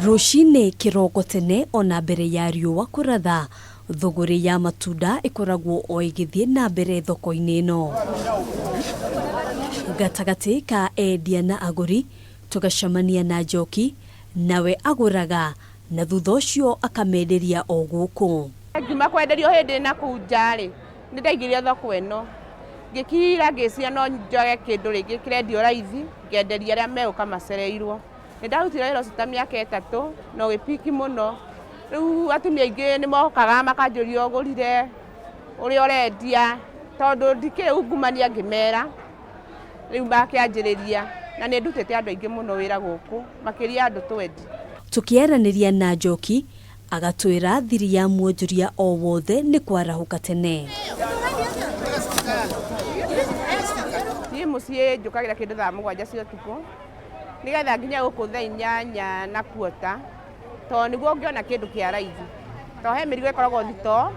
Rũcinĩ kĩroko tene ona mbere ya riũa kũratha, thũgũrĩ ya matunda ĩkoragwo o ĩgĩthiĩ na mbere thoko-inĩ ĩno. Gatagatĩ ka endia na agũri, tũgacemania na Njoki, nawe agũraga na thutha ũcio akamenderia o gũkũ. Ngiuma kwenderio hĩndĩ na kũu nja-rĩ, nĩ ndaingĩrire thoko ĩno, ngĩkira ngĩciria no njoe kĩndũ rĩngĩ kĩrendio raithi, ngenderia arĩa megũka macereirwo. Nĩ ndarutire wĩra ũcio ta mĩaka 3 na ũgĩpiki mũno. Rĩu atumia aingĩ nĩ mokaga makanjũria ũgũrire ũrĩa ũrendia, tondũ ndikĩrĩ ungumania ngĩmera, rĩu makĩanjĩrĩria na nĩ ndutĩte andũ aingĩ mũno wĩra gũkũ, makĩria andũ twendi. Tũkĩaranĩria na Njoki, agatwĩra thiri ya mwonjoria o wothe nĩ kwarahũka tene. Niĩ mũciĩ njũkagĩra kĩndũ thaa 7 cia ũtukũ, nĩgetha nginye gũkũ thaa 8 na kuota, tondũ nĩguo ũngĩona kĩndũ kĩa raithi. Tondũ he mĩrigo ĩkoragwo thitoo,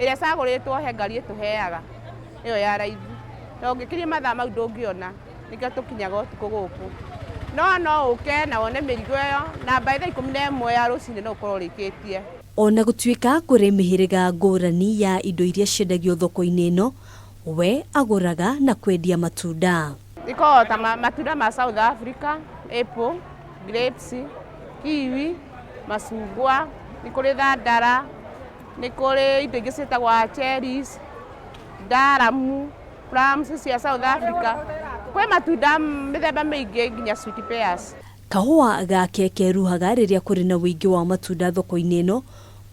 ĩrĩa ĩcagũrĩtwo he ngari ĩtũheaga, ĩyo ya raithi. Na ũngĩkiria mathaa mau ndũngĩona, nĩkĩo tũkinyaga ũtukũ gũkũ. No no ũke na wone mĩrigo ĩyo, na by thaa 11 ya rũcinĩ no ũkorwo ũrĩkĩtie. Ona gũtuĩka kũrĩ mĩhĩrĩga ngũrani ya indo iria ciendagio thoko-inĩ ĩno, we agũraga na kwendia matunda. Ĩkoragwo ta matunda ma South Africa, apple, grapes, kiwi, macungwa, nĩ kũrĩ thandara, nĩ kũrĩ indo ingĩ ciĩtagwo cherries, ndaramu, plums cia South Africa. Kwĩ matunda mĩthemba mĩingĩ nginya sweet pears. Kahũa gake keruhaga rĩrĩa kũrĩ na ũingĩ wa matunda thoko-inĩ ĩno,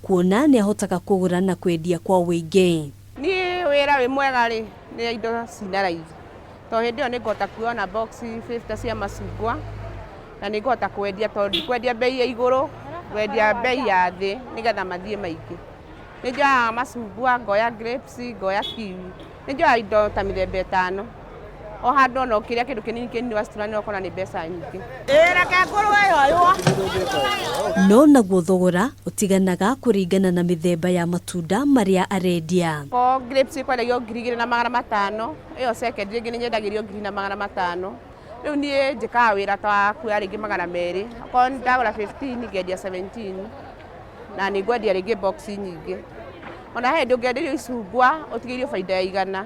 kuona nĩ ahotaga kũgũra na kwendia kwa ũingĩ. Niĩ wĩra wĩ mwega rĩ, nĩ indo cina raithi. Tondũ hĩndĩ ĩyo nĩ ngũhota kuoya ona box 50 cia macungwa, na nĩ ngũhota kwendia tondũ ndikwendia bei ya igũrũ, ngwendia bei ya thĩ nĩgetha mathiĩ maingĩ. Nĩ njoyaga macungwa, ngoya grapes, ngoya kiwi. Nĩ njoyaga indo ta mĩthemba 5. O handũ ona ũkĩrĩa kĩndũ kĩnini kĩnini wacituranĩra ũkona nĩ mbeca nyingĩ. No naguo thogora ũtiganaga kũringana na mĩthemba ya matunda marĩa arendia. Ko grapes ĩkwendagio 2500, ĩyo second rĩngĩ nĩ nyendagĩrio 1500. Rĩu niĩ njĩkaga wĩra ta wa kuoya rĩngĩ 200, okorwo ndagũra 15 ngendia 17, na nĩ ngwendia rĩngĩ box nyingĩ. Ona he hĩndĩ ũngĩenderio icungwa ũtigĩirio baida ya 100.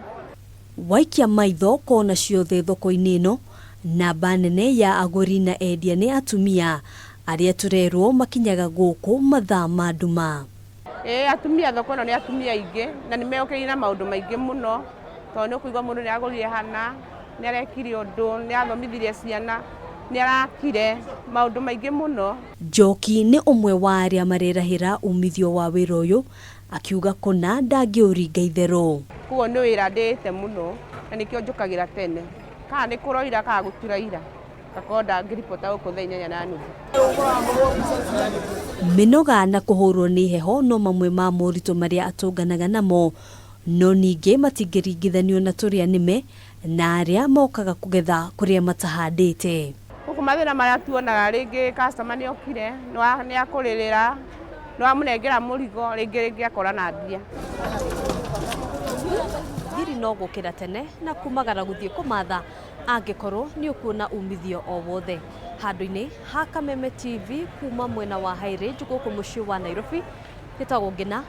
Waikia maitho kona ciothe thoko-inĩ ĩno, namba nene ya agũri na endia nĩ atumia arĩa tũrerwo makinyaga gũkũ mathaa ma nduma. Ĩĩ atumia thoko ĩno nĩ atumia aingĩ na nĩ meyũkĩrĩire na maũndũ maingĩ mũno, tondũ nĩ ũkũigua mũndũ nĩ aragũrire hana, nĩ arekire ũndũ, nĩ arathomithirie ciana, nĩ arakire, maũndũ maingĩ mũno. Njoki nĩ ũmwe wa arĩa marerahĩra umithio wa wĩra ũyũ, akiuga kũna ndangĩũringa itherũ. Koguo nĩ wĩra ndĩĩte mũno na nĩkĩo njũkagĩra tene, kana nĩ kũroira kana gũtiraira, ngakorwo ndangĩribota gũkũ thaa 8:30. Mĩnoga na kũhũrwo nĩ heho no mamwe ma moritũ marĩa atũnganaga namo, no ningĩ matingĩringithanio na tũrĩa nĩme na arĩa mokaga kũgetha kũrĩa matahandĩte. Gũkũ mathĩna marĩa tuonaga rĩngĩ customer nĩ okire, nĩ akũrĩrĩra, nĩ wamũnengera mũrigo, rĩngĩ rĩngĩ akora na mbia. Thiri no gũkĩra tene na kumagara gũthiĩ kũmatha angĩkorwo nĩ ũkuona umithio o wothe. Handũ-inĩ ha Kameme TV kuma mwena wa High Range gũkũ mũciĩ wa Nairobi, njĩtagwo Ngĩna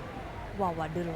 wa Wandũrũ.